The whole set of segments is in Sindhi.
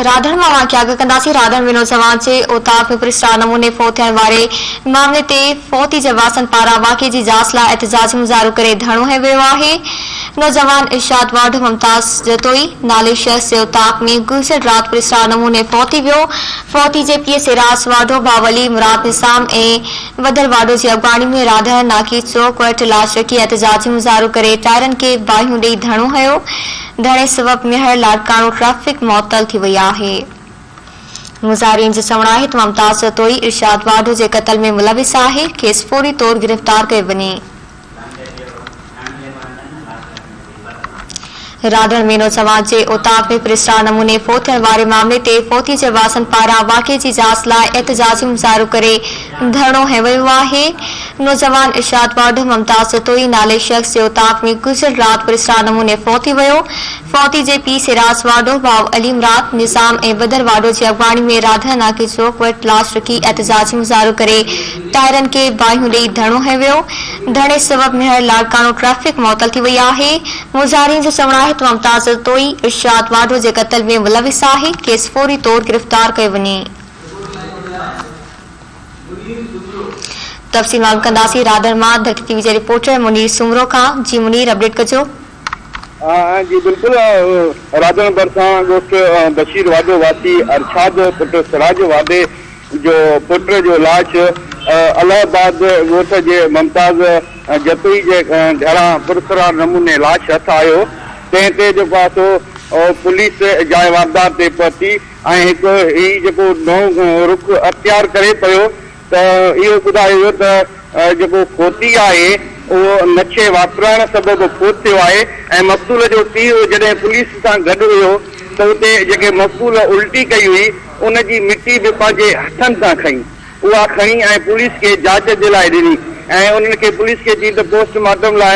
راڌڻ مان اوهان کي آگاهه ڪنداسين، راڌڻ ۾ نوجوان جي اوطاق ۾ پراسرار نموني فوت ٿيڻ واري معاملي تي فوتي جي وارثن پاران واقعي جي جاچ لاء احتجاجي مظاهرو ڪري ڌرڻو هنيو ويو آهي. نوجوان ارشاد واڍو ممتاز جتوئي نالي شخص جي اوطاق ۾ گذريل رات پراسرار نموني فوت ٿي ويو. فوتي جي پيء سراج واڍو، ڀاء ولي مراد نظام ۽ وڌل واڍو جي اڳواڻي ۾ راڌڻ ناڪي چوڪ وٽ لاش رکي احتجاجي مظاهرو ڪري ٽائرن کي باهيون ڏئي ڌرڻو هنيو. ڌرڻي سبب ميهڙ لاڙڪاڻو ٽريفڪ معطل ٿي وئي آهي. مظاهرين جو چوڻ آهي ته ممتاز جتوئي ارشاد واڍو جي قتل ۾ ملوث آهي، کيس فوري طور گرفتار ڪيو وڃي. راڌڻ ۾ نوجوان جي اوطاق ۾ پراسرار نموني فوت ٿيڻ واري معاملي تي فوتي جي وارثن پاران واقعي جي جاچ لاء احتجاجي مظاهرو ڪري ڌرڻو هنيو ويو آهي. نوجوان ارشاد واڍو ممتاز جتوئي نالي شخص جي اوطاق ۾ گذريل رات پراسرار نموني فوت ٿي ويو. فوتي جي پيء سراج واڍو، ڀاء علي مراد، نظام ۽ بدر واڍو جي اڳواڻي ۾ راڌڻ ناڪي چوڪ وٽ لاش رکي احتجاجي مظاهرو ڪري ٽائرن کي باهيون ڏئي ڌرڻو هنيو ويو. ڌرڻي سبب ميهڙ لاڙڪاڻو ٽريفڪ معطل ٿي وئي آهي. مظاهرين جو چوڻ آهي ته ممتاز جتوئي ارشاد واڍو جي قتل ۾ ملوث آهي، کيس فوري طور گرفتار ڪيو وڃي. تفصيل معلوم ڪنداسين رادر مان ڌرتي ٽي وي جي رپورٽر منير سومرو کان جي منير اپڊيٽ ڪجو. جي بلڪل رادڻ ڀرسان ڳوٺ بشير واڍو واسي ارشاد پٽ سراج واڍي جو پٽ جو لاش الهه آباد ڳوٺ جي ممتاز جتوئي جي گهران پراسرار نموني لاش هٿ آيو تنهن تي جيڪو آهي سو پوليس جاء واردات تي پهتي ۽ هڪ هي جيڪو نئون رخ اختيار ڪري پيو ته اهو ٻڌايو ويو ته جيڪو فوتي آهي اهو نشي واپرائڻ سبب فوت ٿيو آهي ۽ مقتول جو پيء جڏهن پوليس سان گڏ هيو ته اتي جيڪي مقتول الٽي ڪئي هئي ان جي مٽي به پنهنجي هٿن سان کنئي اها کڻي ۽ پوليس کي جاچ جي لاء ڏني ۽ انهن کي پوليس کي چئي ته پوسٽ مارٽم لاء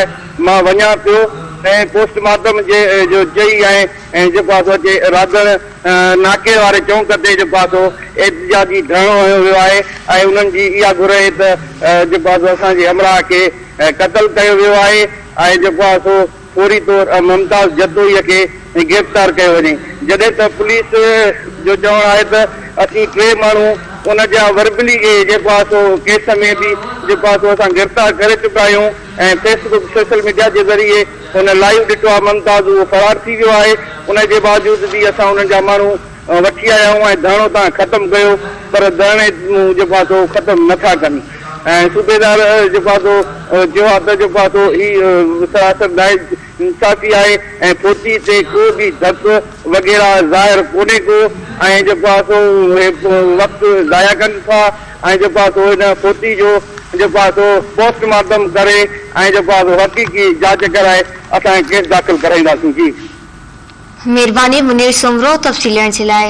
مان وڃان پيو ۽ پوسٽ مارٽم جي جو چئي ۽ ۽ جيڪو آهي سو اچي راڌڻ ناڪي واري چونڪ تي جيڪو آهي سو احتجاجي ڌرڻو هنيو ويو آهي ۽ انهن جي اها گهر اهي ته جيڪو آهي سو اسان جي همراهه کي قتل ڪيو ويو آهي ۽ جيڪو آهي سو فوري طور ممتاز جتوئي کي گرفتار ڪيو وڃي جڏهن ته پوليس جو چوڻ آهي ته اسين ٽي ماڻهو ان جا وربلي جيڪو آهي سو ڪيس ۾ به جيڪو آهي سو اسان گرفتار ڪري چڪا آهيون ۽ فيس بڪ سوشل ميڊيا جي ذريعي هن لائيو ڏٺو آهي ممتاز اهو فرار ٿي ويو آهي ان جي باوجود به اسان انهن جا ماڻهو وٺي آيا آهيون ۽ ڌرڻو تان ختم ڪيو پر ڌرڻي جيڪو آهي سو ختم نه ٿا ڪن ۽ صوبيدار جيڪو آهي سو چيو آهي ته جيڪو آهي سو هي سراسر نا انصافي آهي ۽ فوتي تي ڪو به ڌڪ وغيره ظاهر ڪونهي ڪو ۽ جيڪو آهي سو وقت ضايع ڪن ٿا ۽ جيڪو آهي سو هن فوتي جو جيڪو آهي سو پوسٽ مارٽم ڪري ۽ جيڪو آهي سو حقيقي جاچ ڪرائي اسان ڪيس داخل ڪرائينداسين جي. مھرباني منير سومرو تفصيل ڏيڻ جي لاء.